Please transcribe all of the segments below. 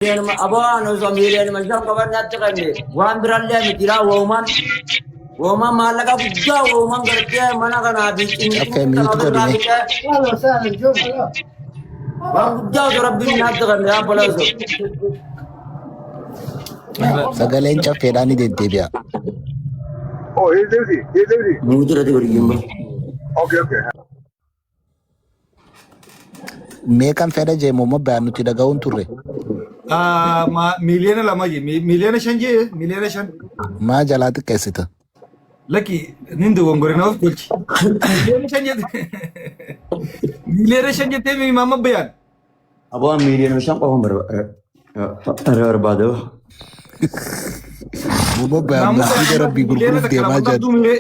Miiliyoonuma aboo ani osoo miiliyoonuma 5 qofa natti kenne waan birallee miti laa wooman wooman maallaqa guddaa wooman gartee mana kanaa fi Caffee cinqii mute kana ofirraa godhime. fixee waan guddaa osoo rabbiin natti kenne yaa obboleessoo. Sagaleen caffeedhaan ni deddeebi'a. Oh, he's busy. He's busy. Mute irratti godhi jimba. Okay. Meeqan fedha jee moo bayaan nuti dhaga'uun turre. Miiliyoona 2 jee, miiliyoona 5 jee, miiliyoona 5. Maa jalaa xiqqeessita? Lakki nin dogongore na of golchi. Miiliyoona 5 jette. Miiliyoona 5 jettee mi maama bayaan. Aboo miiliyoona 5 qofa barbaada. Moo bayaan Maama masjiida bayaan rabbii miiliyoona gurguruuf takka deemaa lama jiran. qabduu milee.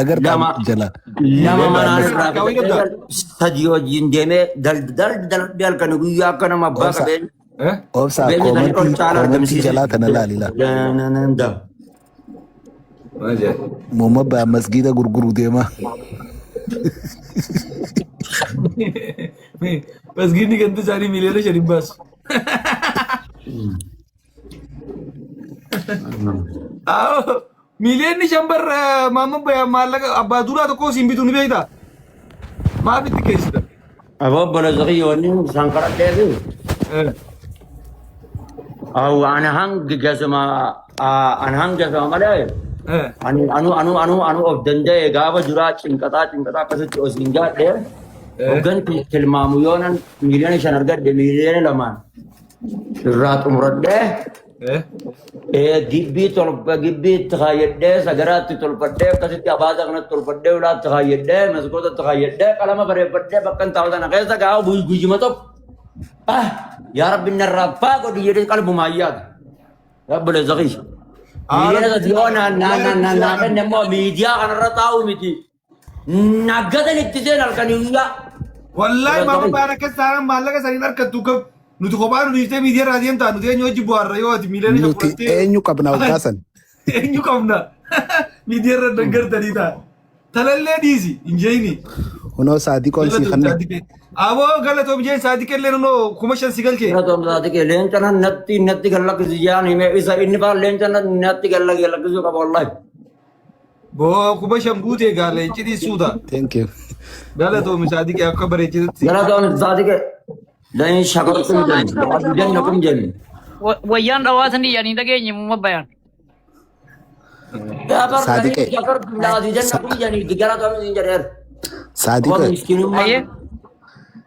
Agartaa Lama jala. lama manaan Miiliyoona irraa takka wayii fixadhee qabdaa. sadii hojiin deemee daldal halkan guyyaa akka nama abbaa Obsa qabeen Eh? obsa qabeenya sanii ol koomantii caala koomantii argamsiise. jalaa tana laalila. Danananda. Maal jee? Moo bayaan masgiida gurguruu deemaa. Masgiidni ganda isaanii miiliyoona 5 hin baasu. Aawoo miiliyoonni 5 bar maama bayaan maallaqa abbaa duraa tokko siin bituu ni beektaa? Maaf itti keessita? Aboo obboleessa kiyya wanni isaan kadhadhee fi ani hangi gasuma ani hangi gasuma malee ani anu anu anu anu of danda'e gaafa duraa cinqataa cinqataa akkasitti osiin gaadhe hoggan tilmaamu yoonan miiliyoona 5 argadhe miiliyoona 2n irraa xumuradhee gibbii tolba gibbii itti kaayyadhee sagaraatti tolfadhee akkasitti abaasa kanatti tolfadhee ulaatti kaayyadhee maskootatti kaayyadhee qalama bareeffadhee bakka hin taa'u sana keessa gaafa guyyuma tokko ah yaa rabbi narraa faa godhi jedhee qalbumaan yaadu. Rabbi leessa. Miiliyoona 3 yoo naan naan naan naan naan kenne immoo miidiyaa kanarra taa'u miti. Naggadan itti seen halkanii guyyaa. Wallahi maama bayaan akkas taanaan maallaqa saniin harkattu gab nuti kophaa nu dhiiftee miidiyaa irraa deemtaa nuti eenyu hojii bu'aarra yoo ati miiliyoona 5 Nuti fudhattee eenyu qabna hoggaasan? Eenyu qabna miidiyaa irra dangartanii ta'a. Talallee dhiisi hin jeeyini. Hunoo saadiqoon sii Galatoom kanne. saadiqee. Aboo galatoom jeen saadiqee illee nunoo 5,000 si galchee. Galatoom saadiqee leenca nan natti natti gallakkisi jaan himee isa inni faan leenca nan natti gallakkisuu qaba wallahi. Boo 5,000 guutee gaa leenci dhiisuuta. Thank you. Galatoom saadiqee akka bareechitetti. Galatoom saadiqee leenca shakartum So much jennu la'azidannakum jennu. Wayyaan dhawaatanii yaanii dhageenye mumma bayaan. Yaa Saadiqee. shakartum la'azidannakum jennu galatoom isin jedheera. Waa Saadiqee. miskinummaan Ayyee.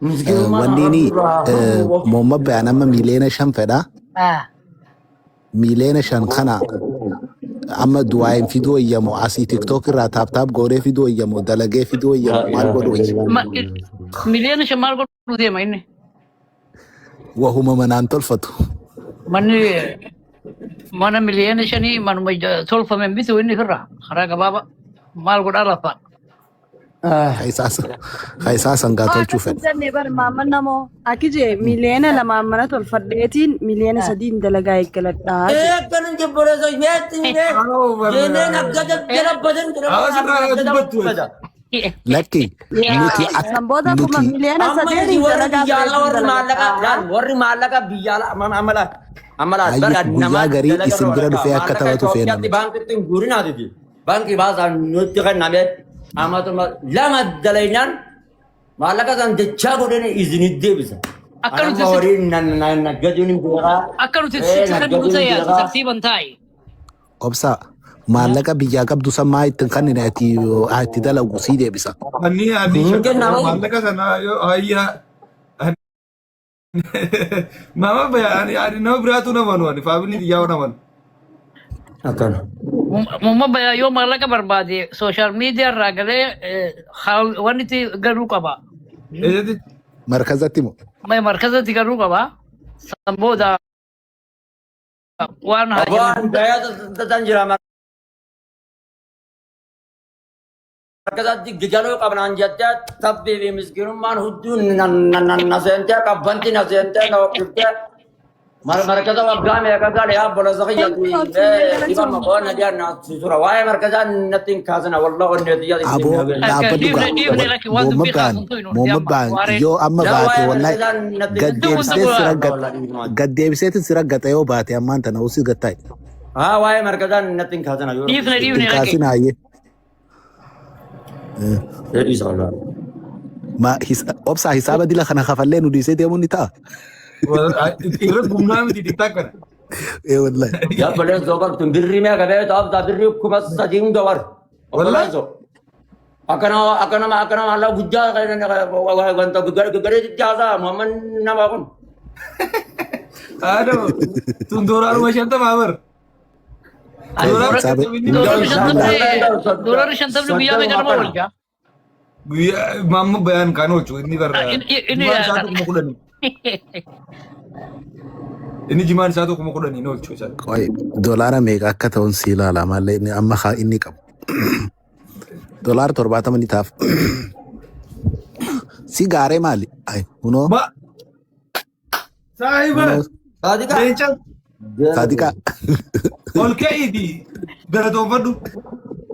miskinummaan Wanni rabbi irraa moomma bayaan amma miiliyoona 5 fedha. Ah. Miiliyoona 5 kana amma du'aayin fiduu wayyamoo asii tiktook irraa taap taap goonee fiduu wayyamoo dalagee fiduu wayyamoo maal godhu wayya? Miiliyoona 5 maal godhuu deema inni? Wahuma manaan tolfatu. Manni mana miiliyoona 5 manuma tolfame hin bitu inni firra karaa gabaabaa maal godhaa lafa. Kaisaa sangaa Waa tolchuu akkas hin fedha. jenne bar maamman namoo akije miiliyoona 2n mana tolfadheetiin miiliyoona 3n dalagaa eeggaladhaa jedhe. Eegganin jibboleessa meetti mee jenneen akka jalabbatin Haa sirraa dubbattu. Lakki nuti Yaa san booda kuma nuti miiliyoona Amma sadeeniin miti warri dalagaa biyya alaa bareeduun warri maallaqa dalagadhaa. laal warri maallaqa biyya alaa amma amma laal amma laal Hayyu bara guyyaa namaa garii dalaga isin irra bira walakkaa dhufee akka maallaqa taphatu feena Itoophiyaatti nuti. baankitti hin guurinaatiti baankii baasaan nutti kenname amatuma lama dalaynaan maallaqa san dachaa godhanii isinit deebisa. Akka Ani nuti amma si horii naggaduun hin beekaa. akka nuti sitti kennu Naggaduun hin ta'e ati beekaa. tartiiban taa'i. Obsa maallaqa biyyaa qabdu san maa ittiin kannine ati haa itti dalagu sii deebisa. Anni anni Hin kennamu. maallaqa sana yoo hayya maama bayaan ani ani nama biraatu nama nu ani faamilii xiyyaa nama. Akkana. Mumma bayaa yoo maallaqa barbaade sooshaal miidiyaa irraa galee wanni itti galuu qaba. Eessatti? Markazatti moo? Markazatti galuu qaba. San booda waan Aboo haajame ani gayaa tan jira markazatti galuu qabnaan jettee tabbii fi miskinummaan hudduu na seentee qabbanti na seentee na hokkiftee. Markaza waggaa meeqa galee obboleessa kiyya dhibama qoonna dhiyaanna tura. Waa'ee markazaa natti hin kaasina wallah onnee xiyyaa itti Aboo hin Akka dhaabbadhu dhiifne gaa. dhiifne lakki waan Moomma dubbii ba'an kaasun tu hin moomma oolti amma ba'an waareen. yoo amma Yaa baate waa'ee wallahi markazaa natti gad Wanti kun deebisee si ta'uu raggaxa. Gad deebiseetin si raggaxa yoo baate ammaan tana usii gattaa'e. Haa waa'ee markazaa natti hin kaasina yoo Dhiifne Ittiin dhiifne lakki. kaasin hayyee. Dhiisa wallah. Ma obsaa hisaaba dila kana kafallee nu dhiisee deemuun ni ta'a. Irra gumnaa miti xixiqqaa kana. Ee wallahi. Yaa obboleessa bartuun birrii meeqa beektu abdaa birrii 3000 dawar. Wallahi. Obboleessa. Akkana akkana akkana maallaa guddaa wanta garee jaasaa Muhammad nama kun. Haadha tun doolaaruma 50 bar. Doolaara Hisaaba shantamni Doolaarri bismillah. shantamni doolaarri shantamni guyyaa meeqa nama oolcha? Guyyaa maamma bayaan kan oolchu inni barra. Inni Jimaan isaa 10,000. Inni jimaan isaa 10,000 hin oolchu isa. Qoy doolaara meeqa akka ta'uun si ilaala malee inni amma haa inni qabu. Doolaara 70 ni taaf. Si gaaree maali? Ay kunoo Ma saahiba kunoo Saadiqa. leenca Saadiqa. ol ka'iiti galatoonfadhu.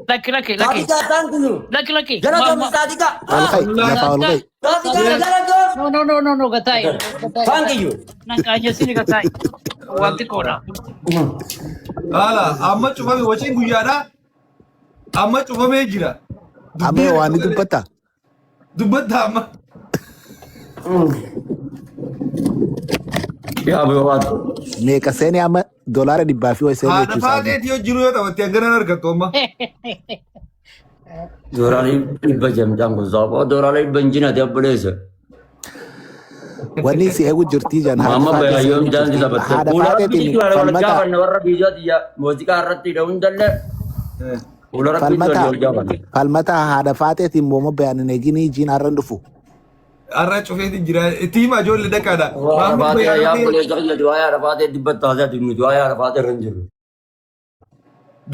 Lakki lakki lakki Saadiqa thank you. lakki lakki. Galatoom Saadiqa. Ol ka'i lafaa ol ka'i. Saadiqa galatoom. No no no no no gatai. Thank you. Nan qaanyessini gatai. Wanti koodha. Haala amma cufame waciin guyyaadha. Amma cufamee jira. Amma waan ni dubbatta. Dubbatta amma. Yaa biyyoota. Meeqa seenee amma doolaara dhibbaa fi wayi seenee Haadha jechuudha. faateeti yoo jiru yoo taphatte hangana argattu amma. Dooraalee dhibba jamdaan kun saafoo dooraalee dhibba injinaati obboleessa. Wanni si eegu jirtii jan haadha Muhammad faatee si Bayayyoon eegu daandii jirti. taphatte. Haadha Fuula rabbii faateetiin jechuudha wal falmata gaafanne warra biyyooti muuziqaa irratti hidha hundallee fuula rabbiitti falmata wal gaafanne. falmata haadha faateetiin mooma bayaan hin eeginii jiin har'an dhufu. Har'a cufeeti jira. Itti hima ijoollee dhaqaadha. Waa Maamma rafaatee yaa bayaan obboleessa kiyya du'aa yaa rafaatee dhibba taasaa nuti du'aa yaa rafaatee irra hin jirru.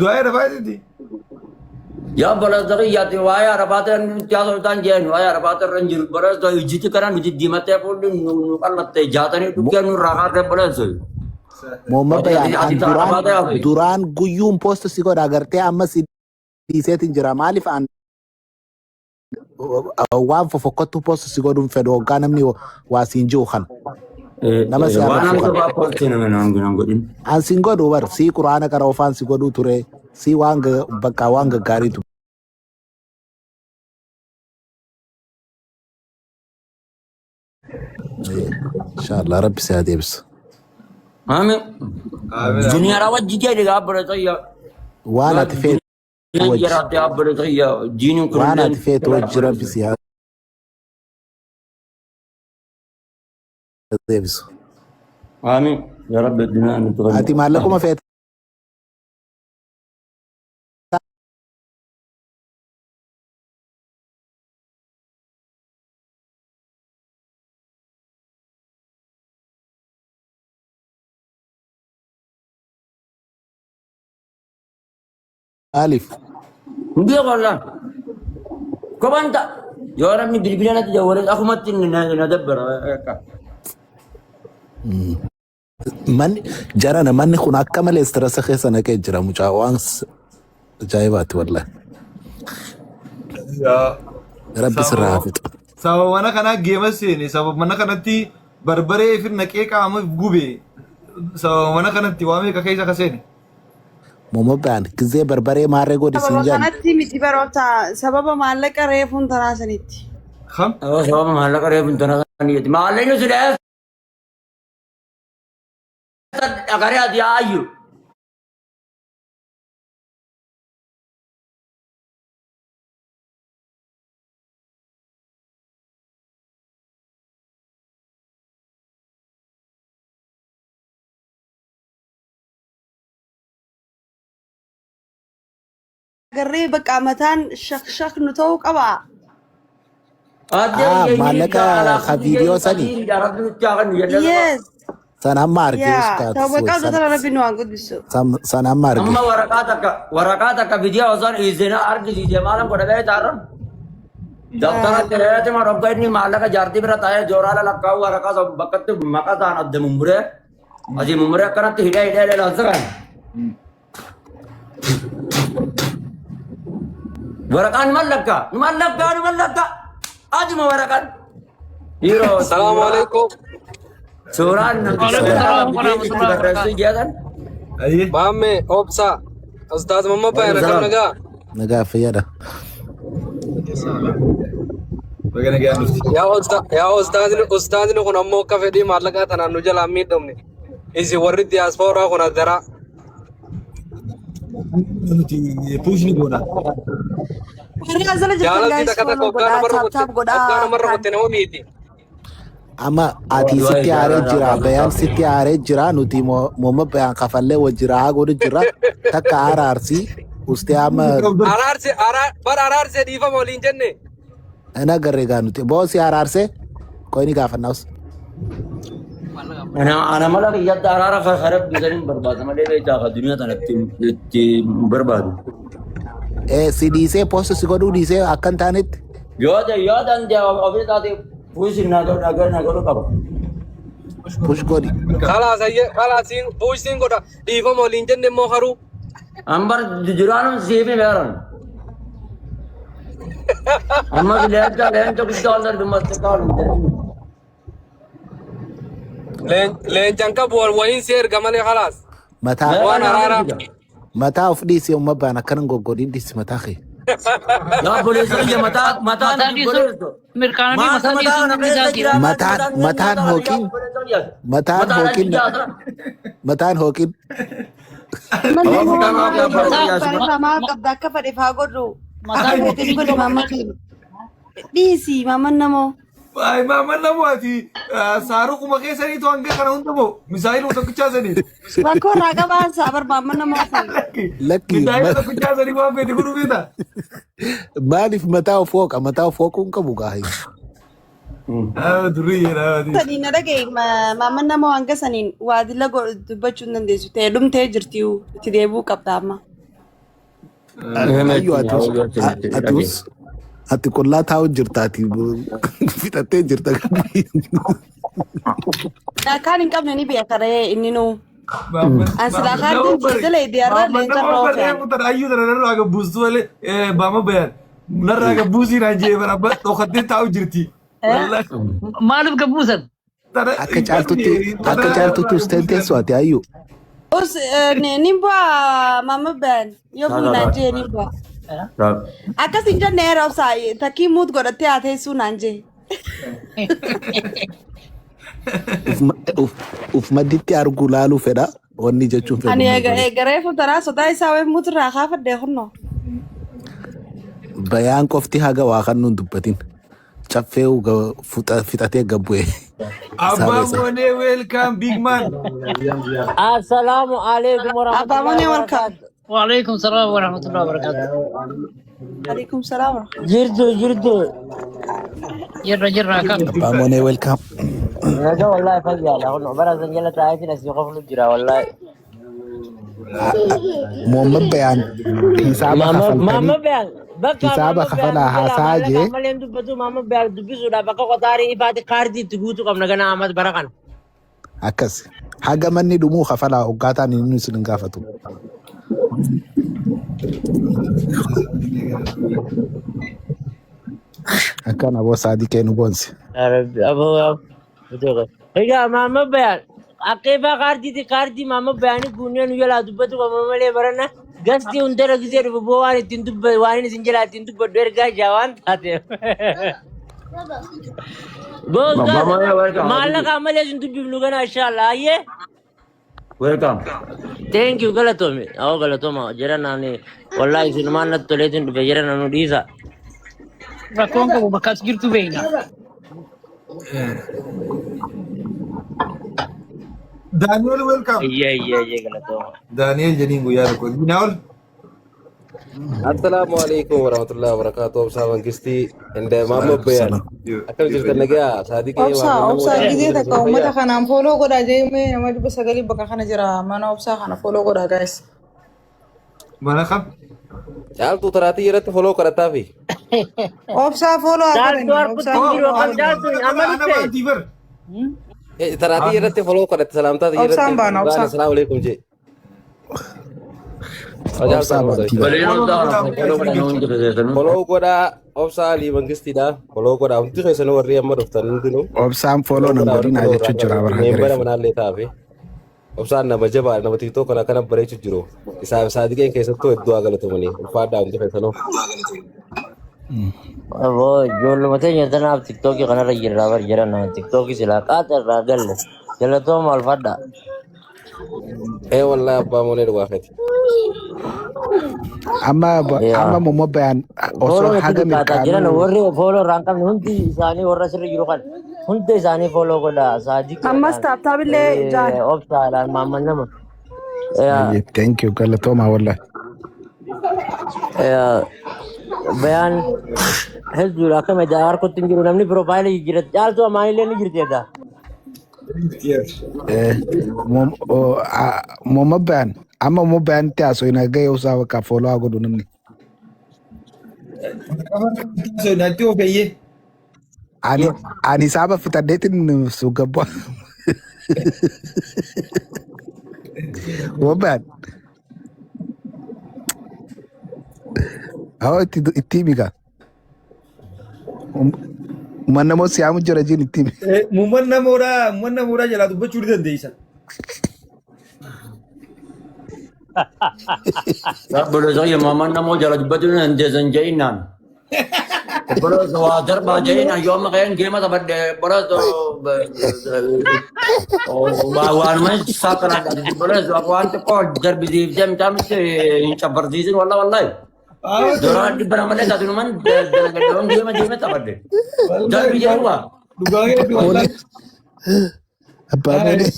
Du'aa haadha faateeti. Yaa obboleessa kiyyaatti waa yaa rafaatee nuti haasoo isaan jeen waa yaa rafaatee irra hin jiru. Obboleessa ijjiti kana nuti diimattee fuulli nu qallatte jaatanii dhukkee nu irraa kaatee obboleessa. Mooma bayaan Ati an ta'a duraan rafaatee hafe. duraan guyyuun post si godha agartee amma si dhiiseetiin jira maaliif an waan fofokkottu post si godhuun fedhu hoggaa namni waa siin jiru kana nama si Waan arrabsu nama kana. sobaa poostii nama naan godhin. An sin godhu bar sii quraana qara ofaan si godhuu ture sii waan bakka waan gaggaariitu. Inshallah rabbi si haa deebisu. Amiin. Duniyaadhaa wajji jedhi obboleessa kiyya. Waan ati feetu wajji Jiraatti obboleessa kiyya diiniin kun waan ati feetu wajji rabbi si haa deebisu. Amiin. Yaa rabbi addunyaa nutti kennu. Ati maallaquma feeta maaliif? Hin beeku wallah. Kophaan ta'a. Yoo namni bilbila natti dawwalee akkumatti na dabbara. Manni jarana manni kun akka malee stress keessa naqee jira mucaa waan ajaa'ibaati wallahi. Rabbi sirraa haa fixu. Sababa mana kanaa geema seene sababa mana kanatti barbaree fi naqee qaama gube sababa mana kanatti waa meeqa keessa ka seene. Momo baan gizee barbaree maarree godhi siin Sababa jedhan. kanatti miti baroota sababa maallaqa reefuun tanaa sanitti. Kam? Sababa maallaqa reefu hin tana saniiti. Maallaqni si dheessa dhagaree ati ayyu. Agarree bakka mataan shak shak nu ta'uu qaba. Ah, maallaqa ka viidiyoo sani. Yes. San amma argee Yaa. ustaat. Tawba qabdu San tana rabbi nu haa guddisu. san amma arge. Amma waraqaa takka viidiyoo osoo dhiisina argisiise maalan godha beektaa? Daftara tireeti ma dhogga inni maallaqa jaartii bira taa'ee jooraala lakkaa'u waraqaa sun bakkatti maqaa isaan adda mummuree. Asii mummuree akkanatti hidhee hidhee hidhee laansa kan. Waraqaan mallakka mallakka mallakka ajuma waraqaan. Yeroo Assalamu alaikum. suuraan namticha Waalaikum salaam bitee itti warahmatullahi barreessuu wabarakatuh. jedhan. Ayyee. Maamme obsa. Ustaaz Mamma Bayan akkam nagaa? Nagaa fayyaadha. Baga nagaan dhufti. Yaa yaa ustaazni ustaazni kun ammoo akka fedhii maallaqaa tanaan nu jalaa hin miidhamne. Isin warri diyaaspooraa kun addaraa. Nuti puushni goona. Warri as jala jirtan Jaalalti guys takka takka follow hoggaa godhaa, namarra tap kutte tap hoggaa godhaa. namarra kutte nama miiti. Amma ati sitti aaree jira, bayaan sitti aaree jira, nuti mooma bayaan kafallee wajjira haa godhu jira. Takka aaraarsii ustee amma Araarse bar araarsee dhiifama waliin jenne. hin agarre gaa nuti. Boosi araarsee qoyni gaafannaus. Ana ana mala kiyyatti araara karabbii saniin barbaada malee beektaa ka duniyaa tana itti barbaadu. Si dhiisee poost si godhuu dhiisee akka hin taanetti. Yoo ta'e yoo danda'e ofii isaatii push naa godhu naa godhu qaba. Push godhi. Khalaas ayyee khalaas siin push siin godha dhiifama waliin jenne immoo haruu. Ambar jiraanum siif himeeran. Ammas leenca leenca guddaa ol darbi ammas xiqqaa ol hin darbi. Leencan qabu wal wayiin si erga malee khalaas. Mataa Waan araaraa. mataa of dhiisi umma baan akkana hin goggodhin dhiisi mataa kee. Yaa obboleessa kiyya mataa mataa Mataa nuti dhiisuun godheessu. mirkaananii Maata mataa mataa dhiisuun kana keessa miidhaati. jira Mataan mataan hooqin mataan mataan achi hooqin jira. mataan hooqin. Manni Hawaasa moo qaama maal abbaa qabda biyyaa barreeffama maal qabda akka fedhe faa godhu. Mataa Akka fedhe ni godhe maamma keenya. Dhiisi maamman namoo. Ay maamman namoo ati saarukuma keessaniitu hanga kana hunda moo misaayiluma tokkichaa sanii. Rakkoo irraa qabaan isaa bar maamman namoo kun. Lakki Misaayila tokkichaa sanii waan fedhe godhuu beekta. maaliif mataa of hooqa mataa of hooquu hin qabu gaa. Durii jedha. Saniin na dhagaye maamman namoo hanga saniin waa dila dubbachuu hin dandeessu ta'e dhumtee jirti itti deebi'uu qabda amma. Ayyo atus atus ati qullaa taa'u jirta ati fixattee jirta. Kaan hin qabne ni beeka ree inni nuu. An silaa kaartiin jala idiyaarraa leenca irra oofee. Ayyuu tana narraa gabbuustu malee baama bayaan narraa gabbuusii naan jee bara abba dhokattee taa'u jirti. Maaliif gabbuusan? Akka caaltutti akka caaltutti usteen teessu ati ayyu. Us ni bu'aa maama bayan yoo bu'u naan jee ni bu'aa. Akkas hin jenne heera obsaa takkii muut godhattee haa teessuu naan jee. Uf madditti arguu laaluu fedha wanni jechuun fedhu. Ani eegaree fuutaraa sodaa isaa wayii muut irraa kaafadhe kunnoo. Bayaan qofti haga waa kan nuun dubbatin. Caffee fixatee gabbu'e. Abbaa Moonee welcome big man. Assalamu alaikum Abbaa warahmatullahi Moonee welcome. wabarakatuh. Waalaikum salaam warahmatullahi wabarakatuh. Alaikum salaam. Jirtu jirtu. Jirra jirra akkam. Abbaa Moonee welcome. Naga wallahi fayyaadha. Kun bara san jala taa'eetiin asii qoflu jira wallahi. Muhammad Bayaan hisaaba Mama kafaltanii Bayaan bakka hisaaba Mama Bayaan kafalaa nu jalaa haasaa maallaqa jee ammallee hin dubbatu Mama Bayaan dubbisuudhaaf akka qotaarii ifaati kaardii itti guutuu qabna gana ammas bara kana. Akkas. Haga manni dhumuu kafalaa hoggaataan inni isin hin gaafatu. Akkana boo saadii nu boonsi. Yaa Rabbi aboo aboo. Egaa Mama Bayaan akka ifaa kaardiiti kaardii Mama Bayaanii guunnee nu jalaa dubbatu qabna malee barana gastii hundara gisee dhufu boo waan ittiin dubbatu waan inni isin jalaa ittiin dubbadhu ergaa jaa waan taateef. Boo Abbaa Moonee welcome. maallaqa malee isin dubbifnu gana inshallah ayyee. Welcome. Thank you galatoomi. Awwa galatooma jira naani wallahi isinumaan natti toleetiin dhufe jira nanu dhiisa. Rakkoon qabu bakka as jirtu beekna. Daniel welcome. Iyyee iyyee iyyee galatooma. Daniel jedhiin guyyaa tokko. Naol. Assalaamu alaikum warahmatullahi wabarakatuh. Obsaa Mangistii and Maamma Bayaan. Salaam. Akkam jirtan nagaa saadiqee Obsaa maamma obsaa namoota gizee takka fayyaa. uummata kanaan follow godhaa jeemee nama 900 bakka kana jira mana obsaa kana follow godhaa guys. Mana kam? Caaltuu taraatii irratti follow kadhataafi. Obsaa follow haa Caaltuu godhani harkutti obsaa hin jiru follow haa akkam godhani. caaltuun amma Ana dhufte. maantii bar. Taraatii irratti foloo godhatte salaamtaa irratti Obsaan baana baana obsaan. salaamu alaikum jee. Obsaa bantii. Waliin obsaa kana hundi keessanuu. Foloo godhaa obsaa Alii Mangistiidha. Foloo godhaa hundi keessanuu warri amma dhuftan hundinuu. Obsaan foloo Foloo nan godhaa warri godhinaa foloo jechuu irraa jira qaban. bara Meembara hagareefu. manaallee taafe. Obsaan nama jabaa nama TikTok kana kana bareechu jiru. Isaaf saadiqeen keessattuu hedduu haa galatomanii. Ulfaadhaa hundi keessanuu. Aboo ijoolluma teenya tanaaf tiktookii kanarra jirraa bar jedhan tiktookii silaa qaaxa irraa galle galatooma alfadha. Ee wallaahi abbaa moolee dhugaa keeti. Amma Yaa. amma mommo bayaan osoo Fooloo itti haga xiqqaataa jiran mirkaanuu warri fooloo irraa hin qabne hundi isaanii warra sirri jiru kan hunda isaanii fooloo godha Ammas saadiqaadhaan taaptaabillee jaan. obsaadhaan maamman nama. Yaa. Thank you galatooma wallahi. Yaa. Bayaan hedduudha akka meedaa harkatti hin jiru namni piroofaayilii jijjiirratti caaltuu amaanillee ni jirti egaa. Mommo bayaan amma mommo bayaan itti haasoo hin hagayee usaa bakka foloo haa godhu namni. Natti ofeeyyee. Ani ani saaba fixadheetiin suugabbaa. Mommo bayaan haa itti itti himi gaa. Uummanni namoo siyaamu jira jiin itti himi. Muumman namoodaa jalaa dubbachuu ni dandeessa. Obboleessa kiyya maamaan namoo jala dubbachuu hin dandeessan je'inaan. Obboleessa waa darbaa je'inaan yoo amma ka'een geema taphadhe obboleessa waanuma saaqalaadha. Obboleessa waan xiqqoo darbisiiftee mucaa hin cabbarsiisin walla wallahi. Duraan dhibba lama taatunuman dalagadhawan geema deema taphadhe. Darbi jedhu waa. Dhugaa keetti wallahi. Abbaa moolee.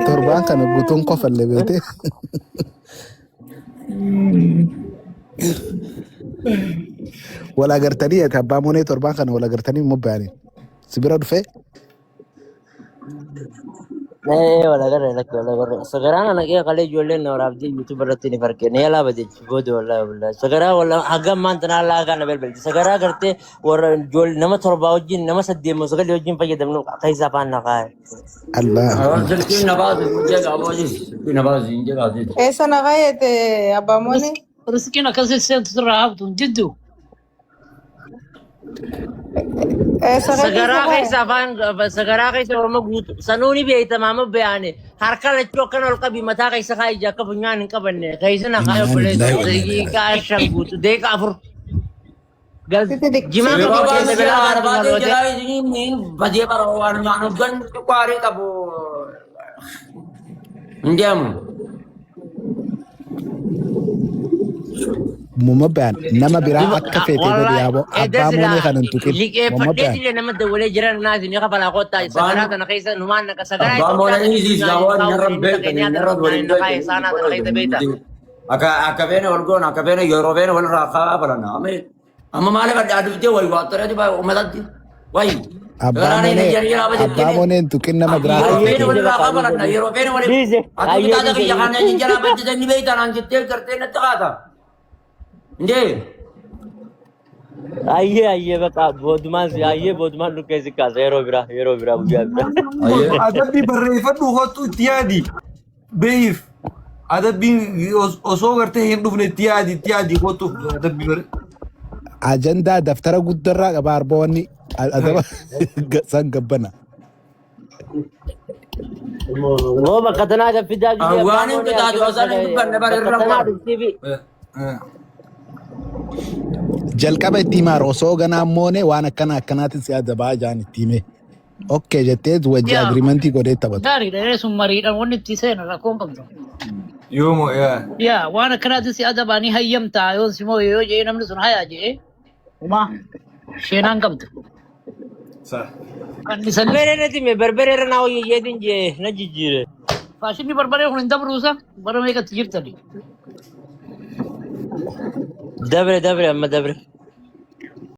Torbaan kana guutuun kofallee beekte. Wal agartanii ati abbaa moonee torbaan kana wal agartanii immoo bayaniin. Si bira dhufee Ee wal agarre lakki wal agarre. Sagaraan ana kee kalee ijoolleen na waraabdee YouTube irratti ni farqe. Ni yalaa bade booda wallahi wallahi. Sagaraa walla hagam maanta naa laa kana belbelti. Sagaraa gartee warra ijoollee nama torbaa wajjin nama saddeet moo sagalii wajjin fayyadamnu keessa afaan na kaa'e. Allah. Silkiin na baasi hin jedha abooji. Silkiin na baasi hin jedha asitti. Eessa na kaayete abbaa moonee? Riskiin akkasii seentu sirraa haftu hin jiddu. Eessa keessa Sagaraa kaa'e? keessa afaan sagaraa keessa orma guutu sanuu ni beekta maama bayaane harka lachuu akkana ol qabi mataa keessa kaa'i ija akka funyaan hin qabanne keessa na kaa'i Innaa obboleessa lillahi wa innaa ilaihi daqiiqaa shan guutu daqiiqaa afur gal Sitti jimaa Yeroo tokko baay'ee keessa jala galaa arbaatee rootee jala isiniin badee bara waan nyaanu gan xiqqaarii qabu. Hin deemu. Mommo bayaan nama biraa akka feete godhi wallahi yaaboo edda abbaa moonee silaa kana hin tuqin. Mommo liqeeffadhee bayaan. sillee nama dawwalee jiran naas ni kafalaa kottaa sagaraa Abbaan tana keessa numaan naqa sagaraa abbaa Itoophiyaa moonee tana hiisiis funyaan waan hin kaa'u narra fedhe inni beekani Keeniyaa tana narra funyaan waliin hin kaa'e beekani saanaa tana keessa beekta. Akka akka feene wal goona akka feene yeroo feene wal irraa kaa'aa balanna. Amma maaliif adda aduftee wayi waa toreeti baay'ee uummatatti wayi. Abbaa Sagaraan hin moonee ejjan jira abbaa bajettine. moonee hin tuqin nama biraa Yeroo akka feene feete wal godhi. irraa kaa'aa balanna yeroo feene wal Dhiise Ati hayyee bitaata dhiise kiyya kana ejjan jala bajjatan ni beektan an jettee gartee natti kaata. Indee. Ayyee ayyee bakka boodumaan si ayyee boodumaan dhukkee si kaasa yeroo biraa yeroo biraa guyyaa biraa. Ayyee. Adabbii barreeffadhu hottu itti yaadi. Beeyif. Adabbiin osoo gartee hin dhufne itti yaadi itti yaadi hottu adabbii bare. Ajandaa daftara guddarraa qaba arboonni adaba san gabbana. Moo bakka tanaa fidaa gisee abbaa Waan hin moonee qixaatu harki osoo hin dubbanne bara bakka irra tanaa bara. dhuftii fi Jalqaba itti himaar osoo ganaa moone waan akkana akkanaatiin si adabaa jaan itti hime. Okkee jettee wajji Yaa agriimentii godhee taphatu. gaariidha ee sun mariidhaan wanni itti seena rakkoon qabdu. Yoomo yaa. Yaa waan akkanaatiin si adabaanii hayyamtaa yoo si moo yoo jedhee namni sun hayaa jedhee homaa sheenaan qabdu. Sa. Annisanis Berberee natti hime berberee irra naa hojjeetiin jee na jijjiire. faashinni barbaree kun hin dabruusa bara meeqatti jirtani. Dabre dabre amma dabre.